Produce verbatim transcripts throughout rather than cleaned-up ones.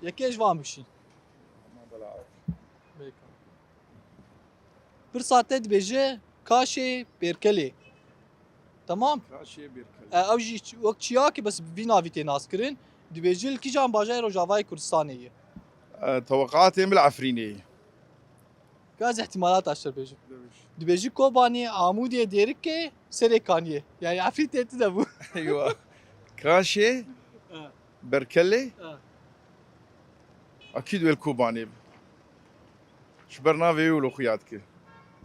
Yekê ji van bişîn. Pirsa te dibêje kaşê bêrkelê. Tamam? Kaşê bêrkelê. E, ew jî ç-, wek çiyakê, bes bi vî navî tê naskirin. Dibêje li kîjan bajarê Rojavayê Kurdistanê ye? E, teweqatê min li Efrînê ye. Ka ez ihtimalata ji te bêjim. Dibêjî Kobanê, Amûdê, Dêrikê, Serêkaniyê. Yani Efrîn tê tu de bû. Eywa. Kaşê, E. Berkelê. E. Akîd wê li Kobanê bi. Ji ber navê wê wilo xuya dike.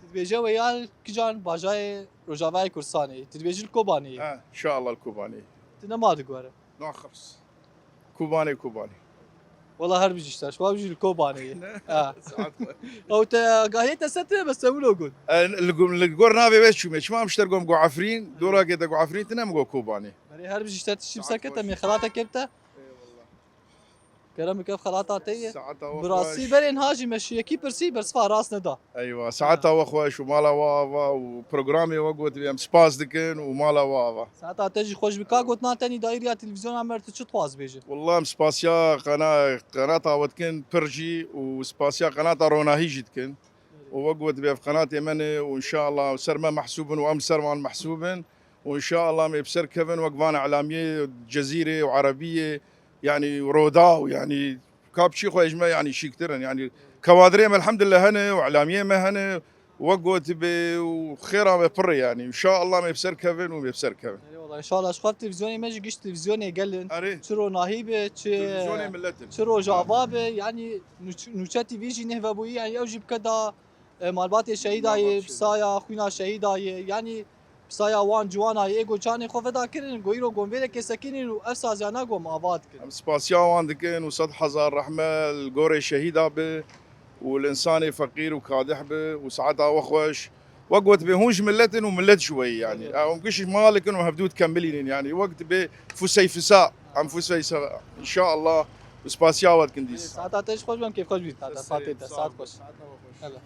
Tu dibêje wê ya kican bajarê Rojavayê Kurdistanê. Tu dibêjî li Kobanê. Ha, inşallah li Kobanê. Tu nema digore. Naxebs. Kobanê, Kobanê. Wala her bijî ştaş, wa bijî li Kobanê ye. Ne? Ha. Saet xwe. Ew te agahiyê te ser tine, bes te wilo got. E, li go-, li gor navê wê çûme. Çima em ji te gom go Efrîn, dora ke te go Efrîn, tine min go Kobanê. Berê her bijî te tiştî bi ser kete, me xelata kepte. Eyvallah. Kerem bike xelata te ye. Saeta we xweş. Bi rastî berên ha jî me şiyekî pirsî, bersiva rast neda. Eywa, saeta we xweş û mala we ava û programê we got em spas dikin û mala we ava. Saeta te jî xweş bi ka gotina te nî daîriya televîzyona me tu çi dixwaz bêje? Wallah em spasiya qena-, qenata we dikin pir jî û spasiya qenata Ronahî jî dikin. Û we got ev qenatê me ne û înşallah ser me mehsûb in û em ser wan mehsûb in û înşallah em ê bi ser kevin wek van elamiyê Cezîrê û Erebiyê, yanî Roda û yanî Ka bi çî xwe ji me, yanî, şîktir in. Yanî, kewadirê me elhamdulillah hene û elamiyê me hene. Wek gotibê û xêra me pir e, yanî. Înşallah me bi ser kevin û me bi ser kevin. Erê wala, înşallah ji xwe televîzyonê me jî giş televîzyonê gel in. Erê. Çi Ronahî be, çi, Televîzyonê millet in. Çi Rojava be, yanî Nûç-, Nûçe T V jî nêvebûyî, yanî ew jî bike da, e, malbatê şehîda ye, Malbat şehîda. Pisaya xwîna şehîda ye, yanî Pisaya wan ciwana yê êgo canê xwe feda kirin, go îro gom vêrekê sekinîn û ev saziya na gom ava dikin. Em spasiya wan dikin û sed hezar rehme li gorê şehîda bi û li însanê feqîr û kadih bi û saeta we xweş. Wek gotibê hûn ji millet in û millet ji we ye, yanî. Evet. Em giş malik in û hevdû dikemilînin, yanî. Wek dibê fuseyfisa, em fuseyfisa. Înşallah û spasiya we dikin dîs. Saeta te ji xweş be, em kêfxweş bî. Saeta, saetê te, saet xweş. Saeta we xweş. Hele.